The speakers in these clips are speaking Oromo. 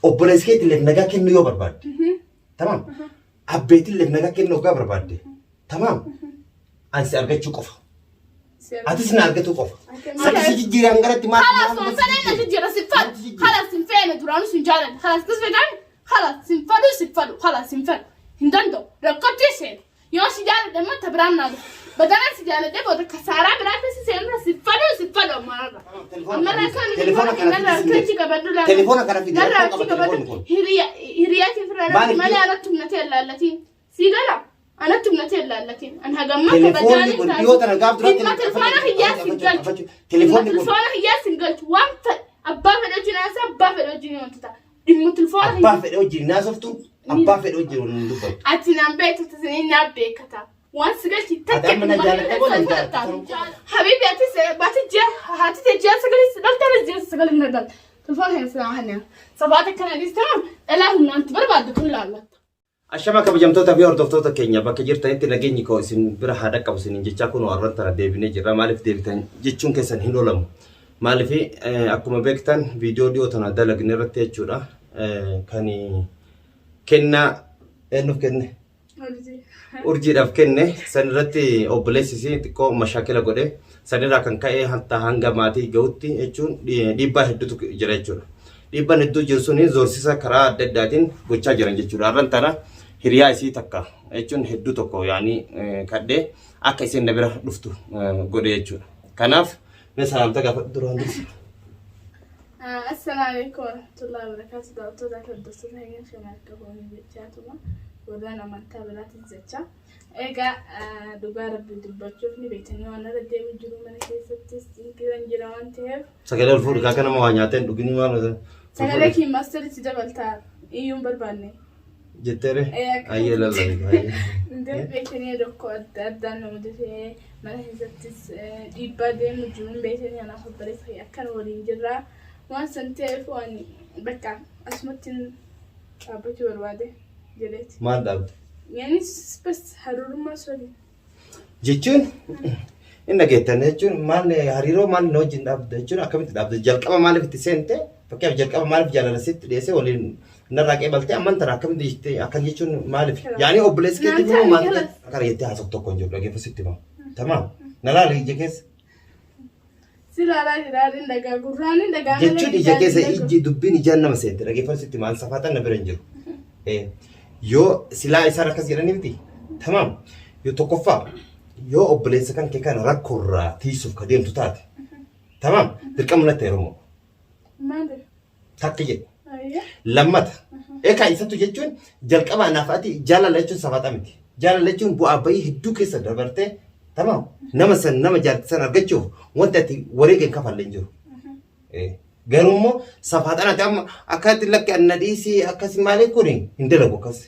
Obboleessi keetillee nagaa kennuu yoo barbaadde. Tamaam. Abbeetillee nagaa kennuu hoggaa barbaadde. Tamaam. Ani si argachuu qofa. Atis na argachuu qofa. Sadi si jijjiiraan garatti maal Khalas waan fedhe na jijjiira si fedhu. Khalas hin feene duraanuu sin jaaladha. Khalas tis fedhaan khalas sin fedhu si fedhu khalas hin fedhu. Hin danda'u. Rakkootti seenu. Yoo si jaaladhe immoo ta biraan naa dhufa. Badanaan si jaaladhe booda kasaaraa biraa keessa seenurra si fedhu si fedhu ammarra. Ammarra akka inni Telefoona kana narraa fidi harka achi qabadhu laala. Telefoona kana fidi, Narraa rakkoo achi qaba qabadhu. telefoonni kun. Hiriyaa hiriyaa firraa Maaliif malee anatti humnatee illaallatiin. Si gala? Anatti humnatee illaallatiin. An hagammaa Telefoonni kun dhiyoo tana gaaf duraatti Dhimma telefoona kiyyaa sin galchu. Telefoonni Dhimma kun telefoona kiyyaa sin galchu. Waan fedhe abbaa fedhe wajjin haasaa abbaa fedhe wajjin wanti ta'a. Dhimma telefoona abbaa fedhe wajjin naasoftu abbaa fedhe wajjin waliin dubbatu. Ati naan beektu tasanii naan beekata. Waan si galchi Ati amma na jaalatta moo na hin jaalattu? Habibi ati baati ji'a haati tee ji'a sagalii si dhalte ana ji'a sagalii na dhalte. Telefoona hin sinaa hannaa. Safaata kana dhiistama dhalaa humnaan itti barbaaddu kun laallatta. Ashama kabajamtoota fi hordoftoota keenya bakka jirtanitti nageenyi koo isin bira haa dhaqqabu isiniin jechaa kunoo arran tana deebinee jirra. Maaliif deebitan jechuun keessan hin oolamu. Maaliif akkuma beektan viidiyoo dhiyoo tana dalagne irratti jechuudha. Kan kennaa eenyuuf kenne? Urjiidhaaf kenne san irratti obboleessi isii xiqqoo mashaakila godhe sanirraa kan ka'e hatta hanga maatii gahutti jechuun dhiibbaa hedduutu jira jechuudha. Dhiibbaan hedduu jiru suni zoorsisa karaa adda addaatiin gochaa jiran jechuudha. Har'an tana hiriyaa isii takka jechuun hedduu tokko yaanii kadhee akka isheen na bira dhuftu godhe jechuudha. Kanaaf mee salaamta gaafadhu duraan dursa. Assalaamu alaikum warahmatullahi wabarakatuh. Daawwattoota fi hordoftoota keenya shan harka foonii jechaatuma warreen amantaa biraatis jecha. Egaa dhugaa rabbii dubbachuuf ni beektanii waan irra deemu jiru mana keessattis cinqiran jira waan ta'eef. Sagalee ol fuudhi akka nama waa nyaatee hin dhugini maal Sagalee kee maastaritti dabaltaa iyyuu hin barbaanne. jetteere Ee, akka- ayyee lallabi. Ndee beektanii rakkoo adda addaan nama mudate mana keessattis dhiibbaa deemu jiru hin beektanii anaaf obboleessa kiyya akkana waliin jirra. Waan san ta'eef waan bakka asumatti dhaabbachuu barbaade jedheeti. Maal dhaabde? Yani bas hariirummaa soli. Jechuun hin dhageettan jechuun maal hariiroo maal na wajjin dhaabde jechuun akkamitti dhaabde jalqaba maaliif itti seente fakkeenyaaf jalqaba maaliif jaalala sitti dhiyeesse waliin narraa qeebaltee amman tana akkamitti jettee akkan jechuun maaliif yaani obboleessi keetti immoo maal akkana jettee haasoftu tokko hin jiru dhageeffa sitti himamu tamaam na laali ija keessa. Si ilaalaa jira hin dhagaa gurraan hin dhagaa malee Jechuun ija keessa ijji dubbiin ijaan nama seente dhageeffadhu sitti maal safaaxan na bira hin jiru. Yoo silaa isaan akkas jedhanii miti tamaam yoo tokkoffaa yoo obboleessa kan kee kana rakkoorraa tiisuuf ka deemtu taate tamaam dirqama natti heerumu. Maali? Takka jedhu. Ayya. Lammata. Ekaa isattu jechuun jalqaba anaaf ati jaalala jechuun safaxa miti. Jaalala jechuun bu'aa bayii hedduu keessa dabartee tamaam nama san nama jaarti san argachuuf wanti ati wareega hin kafalle hin jiru. Eh, Garuu immoo safaxan ati amma akka ati lakki anna dhiisii akkasi maalii kun hin dalagu akkas.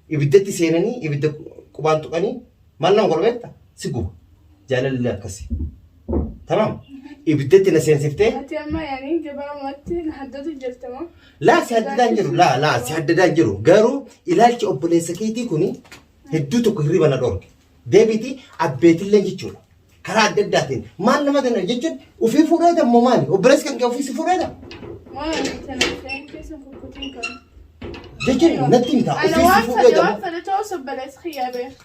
Ibiddatti seenanii ibidda qubaan tuqanii maal nama godha beekta? Si guba. Jaalalli akkasi. Tamaam. Ibiddatti na seensiftee Ati amma yaani gabaabumatti na haddatu jirta moo? Laa si haddadaa hin jiru. Laa laa si haddadaa hin jiru. Garuu ilaalchi obboleessa keetii kuni hedduu tokko hirriba na dhorke. Deebiiti abbeetillee jechuudha. Karaa adda addaatiin maal nama kenna jechuun ofii fuudhee immoo maali? Obboleessi kan kee ofii si fuudhee Waan sana seen keessa kukkutiin kan. jechuun natti himta Ana ofii si waan fuudhee fedhe damo. waan fedhe ta'us obboleessi kiyyaa beeka.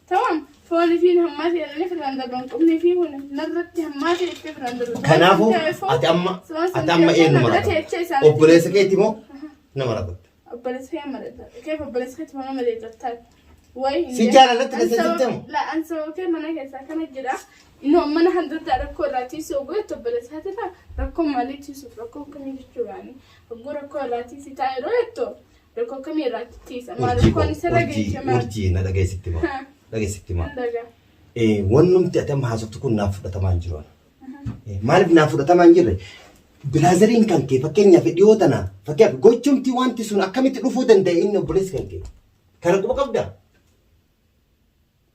Tamam foonii fi hammaa ta'e firaan darban qubnii fi kun narratti hammaa ta'e itti firaan darban. Kanaafuu ati amma ati amma eenyu marata? Obboleessa keetti moo nama rakatta? Obboleessa kee marata. Keef obboleessa keetti mana malee jirtaa. Wayi Si jaalalatti na seensifte moo? La an sababa kee mana keessaa kana jira. Inni mana handaddaa rakkoo irraa tiisuu oguu jettu obboleessa haati rakkoo maalii tiisuuf rakkoo akkamii jechuudhaani. Oguu rakkoo irraa tiisii ta'a yeroo jettu rakkoo akkamii irraa tiisa maal Urjii rakkoon isarra urjii geesse maal. urjii na dhageessitti maa dhageessitti maa. Dhagaa. Wannumti ati amma haasoftu kun naaf fudhatamaa hin jiru. Maaliif naaf fudhatamaa hin jirre? Bilaazariin kan kee fakkeenyaaf dhiyoo tana fakkeenyaaf gochumti wanti sun akkamitti dhufuu danda'e inni obboleessi kan kee? Kana quba qabdaa?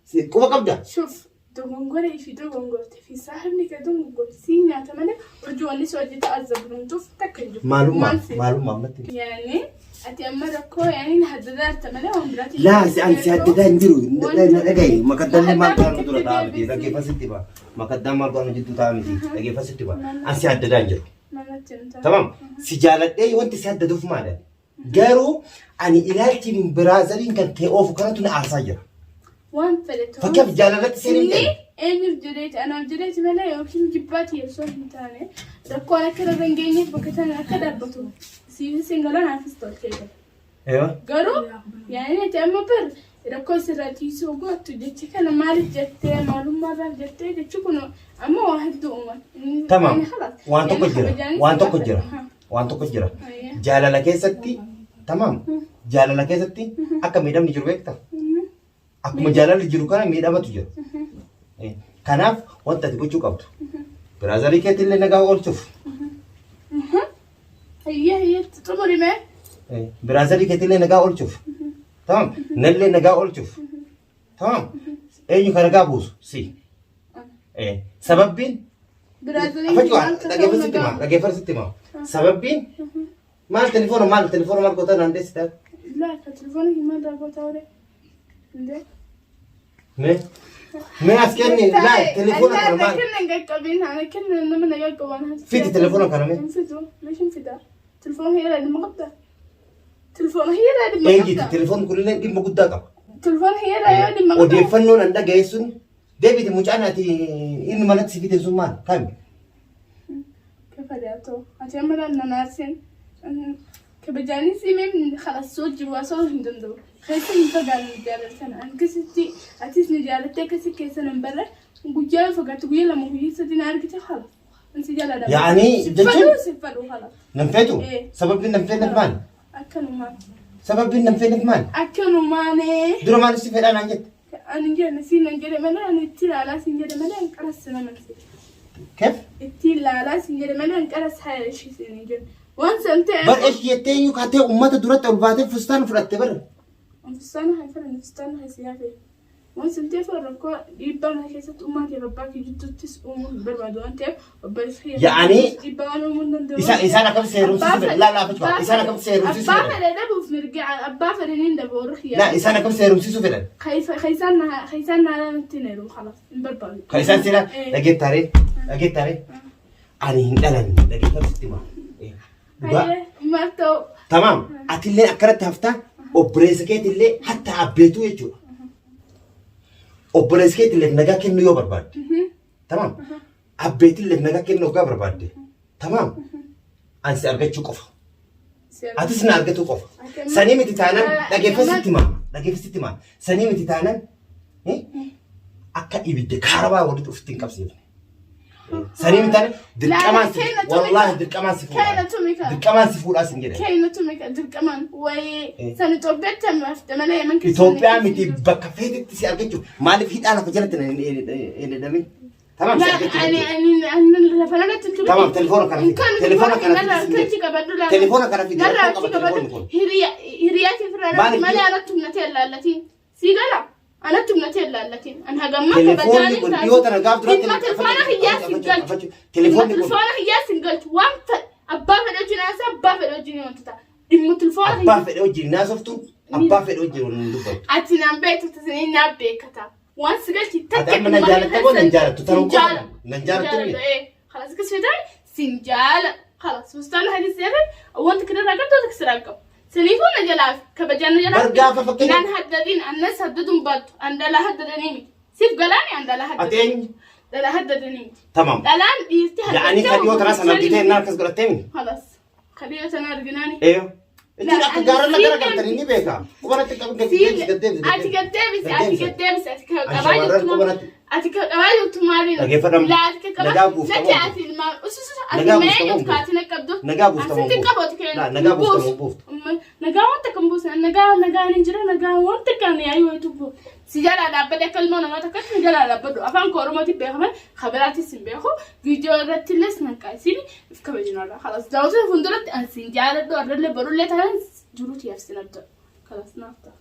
Si quba qabdaa? Shuf dogongora ifii dogongorte fi saahibni kee dogongore sii nyaata malee urjii wanni si hojii ta'a zabrumtuuf takka hin jiru. Maalummaa Maal si? maalummaa ammatti. Yaani ati amma rakkoo yaani na haddadaarta malee waan biraatiin. Laa si an si haddadaa hin jiru na dhagahi makaddaan maal go'aan dura ta'a miti dhaggeeffasitti ba makaddaan maal go'aan jidduu ta'a miti dhaggeeffasitti ba an si haddadaa hin jiru. Manatti hin taane. Tamam. Si jaaladhee wanti si haddaduuf maali? Garuu ani ilaalchi biraazariin kan kee oofu kanatu na aarsaa jira. Waan fedhe ta'u. Fakkeenyaaf jaalalatti seenuu hin Inni ta'e. eenyuuf jedheeti anaaf jedheeti malee yookiin jibbaati osoo hin taane rakkoon akka irra hin geenyeef bakka sana akka dhaabbatu siifis hin galan anaafis tolchee jira. Eewa. Garuu yaa'in ati amma bar rakkoo sirraa tiisuu gootu jecha kana maaliif jettee maalummaarraaf jettee jechi kun amma waa hedduu uuma. Tamam. Waan tokko jira. Waan tokko jira. Waan tokko jira. Jaalala keessatti tamam. Jaalala keessatti akka miidhamni jiru beekta. Akkuma jaalalli jiru kana miidhamatu jira. Kanaaf wanta ati gochuu qabdu. Biraazarii keetti illee nagaa oolchuuf. Hayyee hayyee xumuri mee. Biraazarii keetti illee nagaa oolchuuf. Tamam. Nallee nagaa oolchuuf. Tamam. Eenyu kan nagaa buusu? Si. Sababbiin Biraazarii Afachuu dhaggeeffatu sitti himaa dhaggeeffatu sitti himaa. Sababbiin maal telefoona maal telefoona maal gootaa naan deessitaa? Laata telefoona himaa daakoo ore. Indee. Mee mee as kenni laa telefoona kana maal? Kenna hin qaqqabin ana kenna nama na qaqqaban. Fidi telefoona kana mee? Hin fidu meeshaan hin fida. Telefoona hiyyaa dhimma qabda. Telefoona hiyyaa dhimma Eenyuti qabda. telefoonni kunillee dhimma guddaa qaba. Telefoona hiyyaa yoo dhimma qabda. Odeeffannoon an dhagaye sun deebite mucaan ati inni manatti si fide sun maal kami? Kafadhaa ta'u. Ati amma naan nanaarsin. Kabajaanis himeen kalas soo jiru osoo hin danda'u. Keessa hin fagaanne jaallatana. Akkasitti atis ni jaalatte akkasi keessa nan barre guyyaa fagaatti guyyaa lama guyyaa sadii na argite kala. Ansi jaaladha. Yaani jechuun- Si fadhu kala. Nan feetu? Eh. Sababbiin nan feeneef maal? Akkanumaan. Sababbiin nan feeneef maal? Akkanumaanee. Dura maal si fedhaa naan jette? Ani jenne siin nan jedhe malee ani itti ilaalaa siin jedhe malee an qaras nama Keef? itti ilaalaa siin jedhe malee an qaras haya ishii siin hin jedhe. Waan san ta'e. Bar eshi jettee eenyu kaatee uummata duratti ol baatee fustaan fudhatte bar. Fustaana haa fedhan fustaana haa siyaa fedhan. Waan san ta'eef rakkoo dhiibbaa mana keessatti uumaa ta'e abbaa kee jidduuttis uumuu hin barbaadu waan ta'eef obboleessa kee Yaa'anii dhiibbaa waan uumuu hin danda'u. Isaan akkamitti seerumsiisuu fedhan? Laa laa fachuudha. Isaan akkamitti seerumsiisuu Abbaa fedhan? fedhe dhabuuf mirga abbaa fedhe niin dhaba warri Laa kiyyaa. isaan akkamitti seerumsiisuu fedhan? Kaysaan naalaa natti hin heerumu kalaas hin barbaadu. Kan isaan seera dhageettaaree dhageettaaree ani hin dhalanne dhageeffatu sitti hima. Dhugaa. Maal ta'u Tamaam atillee akkanatti haftaa obboleessa keetillee hatta abbeetuu jechuudha. Obboleessa keetillee nagaa kennuu yoo barbaadde. Tamaam abbeetillee nagaa kennuu yoo barbaadde. Tamaam ani si argachuu qofa. Atis na argachuu qofa. Sanii miti taanaan dhageeffatu sitti hima. Dhageeffatu sitti hima. Sanii miti taanaan akka ibidda kaarabaa walitti ofitti hin qabsiifne. Sanii miti taanaan dirqamaan si wallaahi dirqamaan si fuudhaa. Keena tumika. Dirqamaan si fuudhaa sin jedhe. Keena tumika dirqamaan wayii san Itoophiyaatti amma hafte malee Yemen keessa Itoophiyaa miti bakka feetetti si argachuuf maaliif hidhaa lafa jalatti hin hidhamin? Tamaam si argachuu Ani jechuudha. ani ani lafa irratti hin Tamaam telefoona kana fidi. Telefoona kana fidi sin Harkatti jedhe. qabadhu laala. Telefoona kana fidi. Narraa Rakkoo achi qaba qabadhu. telefoonni kun. Hiriyaa kee firraa Maaliif malee anatti humnatee illaallatiin. Sii gala? Anatti humnatee illaallatiin. An hagammaa Telefoonni kun dhiyoo tana gaaf duratti Dhimma telefoona kiyyaa sin galchu. Telefoonni Dhimma kun telefoona kiyyaa sin galchu. Waan fedhe abbaa fedhe wajjin haasaa abbaa fedhe wajjin wanta ta'a. Dhimma telefoona abbaa fedhe wajjin naasoftu abbaa fedhe wajjin hin dubbattu. Ati naan beektu tasanii naan beekata. Waan si galchi Ati amma na jaalatta moo nan jaalattu? Taruu qofa nan jaalattu miti. Khalas akkas feetan sin jaala. Khalas fustaan hadis jedhan wanta kanarraa qabdu wanta kasirraa qabu. Saniifuu na jalaaf kabajaan na jalaaf. Bar gaafa fakkeenya- Naan haddadiin annas haddaduun baattu an dhalaa haddadanii miti. Siif galaani an dhalaa Ati haddadanii eenyu? miti. Dhalaa haddadanii miti. Tamaam. Dhalaan dhiirti Yaa'anii kan dhiyoo tanaa sana argitee innaa akkas godhattee miti. Khalas. Kadhiyoo tana arginaani. Eeyo. Jechuun akka gaarreen gara galtanii ni beeka. Qubanatti qabin gad deebisi gad deebisi. Ati gad deebisi, ati gad deebisi, ati kan Ani qabaa shamarran jirtu maal? qubanatti. Ati kan qabaa jirtu maaliin? Dhageeffadhamu. Laa ati kan qabaa. Nagaa buuftamoo Lakki buuftu. ati ilmaan ususu ati Nagaa mee buuftamoo jirtu buuftu. ati na qabdu. Nagaa buuftamoo Asitti buuftu. qabu ati kennu. Laa, nagaa buuftamoo buuftu. Nagaa wanta kan buusan nagaa nagaan hin jira nagaa wanta kan yaa'ii wayitu buufu. Si jalaa dhaabbadhe akka ilmoo namaa takkatti si jalaa dhaabbadhu. Afaan koo Oromootiin beekaman kabiraattis hin beeku. Viidiyoo irratti illee nan qaasini if kabajinaadha. Kalas daawwattoota fuulduratti ani sin jaaladhu arrallee barullee tanan jiruuti yaafsin adda. Kalas naaf ta'a.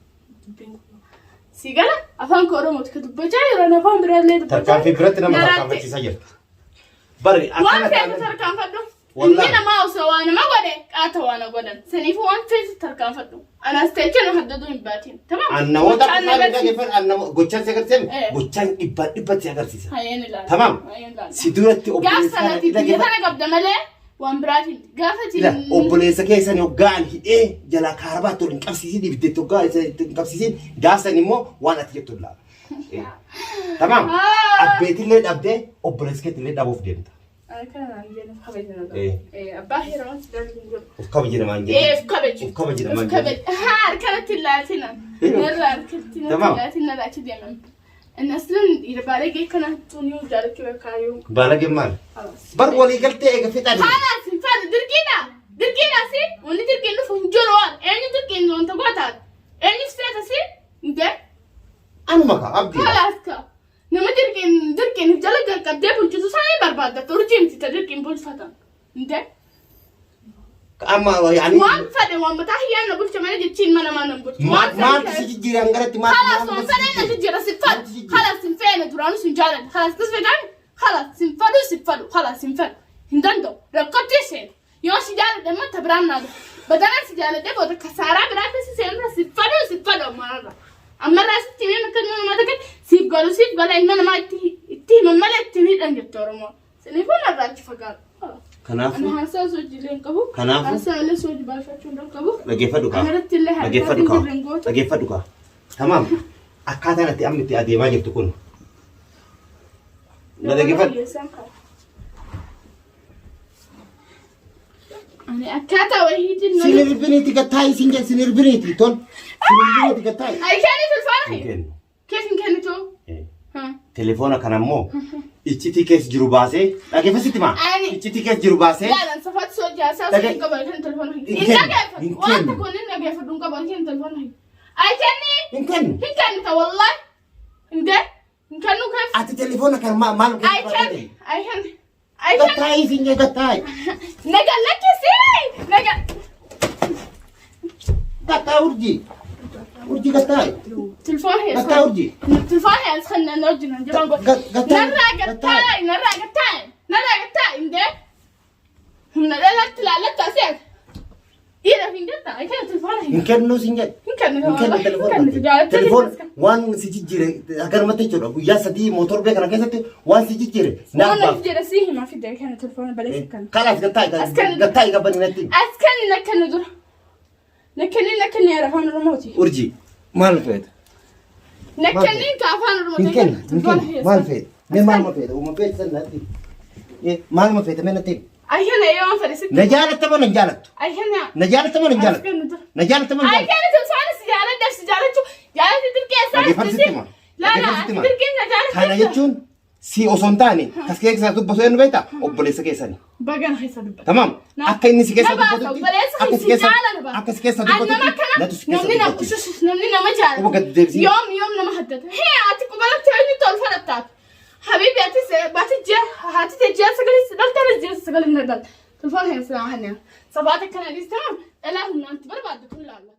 Dubbiin kun. Si gala afaan koo Oromooti ka dubbachaa jiran afaan biraallee dubbachaa. Tarkaanfii biratti nama Naraatti. tarkaanfachiisaa jirta. Bari Waan akkana feetu taanaan tarkaanfadhu. Wallaahi. Ilmi namaa osoo waa nama godhe qaata waa na godhan. Saniifuu waan feetu tarkaanfadhu. Anaas ta'e kennu haddaduu hin baatin. Tamam. An namoota Gochaan na akka agarsiisa. dhageeffan an nama gochaan si agarsiisa Eh. gochaan dhibbaan dhibbatti si agarsiisa. Hayyeen ilaala. Tamam. Hayyeen ilaala. Si duratti Gaaf obboleessa sanatti biyya tana qabda malee Waan biraatiin gaafa Ila obboleessa keessan hoggaan hidhee jalaa kaarabaatti ol hin qabsiisin ibiddeetti hoggaa isa itti hin qabsiisin gaafsan immoo waan ati jettu laala. Tamaam. Abbeetillee dhabdee obboleessa keetillee dhabuuf deemta. Abbaa heeramatti darbu hin godhu. Of kabaji namaan jedhu. Of kabaji. Of kabaji namaan Of kabaji. Haa harkanatti hin laatina. Narra harkatti natti Tamaam. laatina narra achi deeman. Inni aslan dhiira baalagee kana tun yoo jaalachuu beekaa yoo. Baalageen maal? Bar walii galtee eega fixanii. Haala sin fadhu dirqiidha. Dirqiidha si wanni dirqiin dhufu hin jiru waan eenyu dirqiin wanta gootaat. Eenyu feeta si hin Anuma ka abdii. Kalaas ka nama dirqiin dirqiin jala qaqqabdee bulchitu isaanii barbaaddatta urjii miti ta dirqiin bulfatan. Inte Amma yaani. waan fedhe waan mataa hiyyaan na bulcha malee jechiin mana namaa nan bulchu. Maal maaltu si jijjiire hangaratti maal Kalaas maaltu waan si fedhe na jijjiire? jijjiira si fadhu. Maaltu si jijjiire? Kalaas hin feene duraanuu sin jaaladha. Kalaas kas fedhaan kalaas hin fadhu si fadhu kalaas hin fedhu. Hin danda'u rakkootti seenu. Yoo si jaaladhe immoo ta biraan naa dhufu. Badanaa si jaaladhe booda kasaaraa biraa keessa seenurra si fadhu si fadhu ammarra. Ammarraa sitti himee akka ilma namaa takka siif galu siif gala ilma namaa itti itti himan malee itti hin hidhan jette Oromoo. Siniifuu narraa achi fagaadhu. Kanaafuu Ani haasaa sochiilee hin qabu. Kanaafuu- Haasaa illee sochi baafachuu hin qabu. Dhaggeeffadhu kaa. Kanarratti illee Dhaggeeffadhu harkaatiin kaa. jirren gootu. Dhaggeeffadhu kaa. Tamaam. Akkaataan ati amma itti adeemaa jirtu kun. Na dhaggeeffadhu. Ani akkaataa wayiitiin Sin irbiniiti gattaayi sin jedhe sin irbiniiti tol. Sin irbiniiti gattaayi. Ayyaani tulfaana Hin kennu. Keef hin kennitu. Telefoona kana immoo iccitii keessa jiru baasee dhaggeeffasitti maa? Ani- Iccitii keessa jiru baasee Yaalan safaatti soo jaasaa Dhage- hin qaban kan telefoona hin Hin kennu. dhageeffatu. Hin Waan kennu. tokko hin dhageeffatu hin qaban kan telefoona hin. Ay kenni hin kennu. hin kennita wallahi. Hin de hin kennu keef. Ati telefoona kana maal Ay kenni ay kenni ay kenni. Gattaayi sin jedhe gattaayi. Naga lakkisi naga. Gattaayi urjii. Urjii gattaayi. Telefoona hin. Gattaayi urjii. Telefoona hin kan na wajjin hin jiran godhe. Gattaayi. Narraa gattaayi narraa gattaayi narraa gattaayi hin de. Humna dhalatti laallatta asii Dhiira hin jetta ay kenni telefoona hin. Hin kennu sin jedhe. Hin kennu Hin kennu telefoona. Telefoona waan si jijjiire akkanumatti jechuudha. Guyyaa sadii mootorbee kana keessatti waan si jijjiire naaf Waan baaf. jedha si hima fide kenna telefoona baleessa kana. Kalaas gattaayi As kennu. gattaayi gabbani natti. As kenni na kennu dura. Na kenni na kenni afaan Oromooti. Urjii maal feeta? Na kenni ka afaan Oromooti. Hin kennu hin kennu maal feeta? Mee maaluma feeta? Uuma feeta san natti. Maaluma feeta mee natti. Ayyana yoo waan fedhe sitti. Na jaalatta moo na hin jaalattu? Ayyana. Na jaalatta moo na hin As jaalattu? kennu dura. Na jaalatta moo na hin jaalattu? Ayyana telefoona si jaaladha si jaalachuu jaalatti dirqee Dhaggeeffadhu sitti hima. Laala Dhaggeeffadhu sitti hima. dirqee na jaalatti. Kana jechuun si osoo hin taane kas keessa dubbatu eenyu beektaa? Obboleessa keessani. Bagana keessa dubbata. Tamaam. Akka inni si keessa Na baasa, dubbatutti obboleessa akka si si keessa jaalala baasa. akka si keessa An nama dubbatutti akkana natu si keessa namni nama dubbachiisa. usus namni nama jaalata. Quba gadi deebisii. Yoom yoom nama haddata. Hee ati qubalatti eenyu tolfadhattaati. Habibi ati baati ji'a haati tee ji'a sagalee si dhalte anis ji'a sagalee na dhalte. Telefoona hin silaa hanya. Safaata akkana dhiistama dhalaa humnaan itti barbaaddu tun laalla.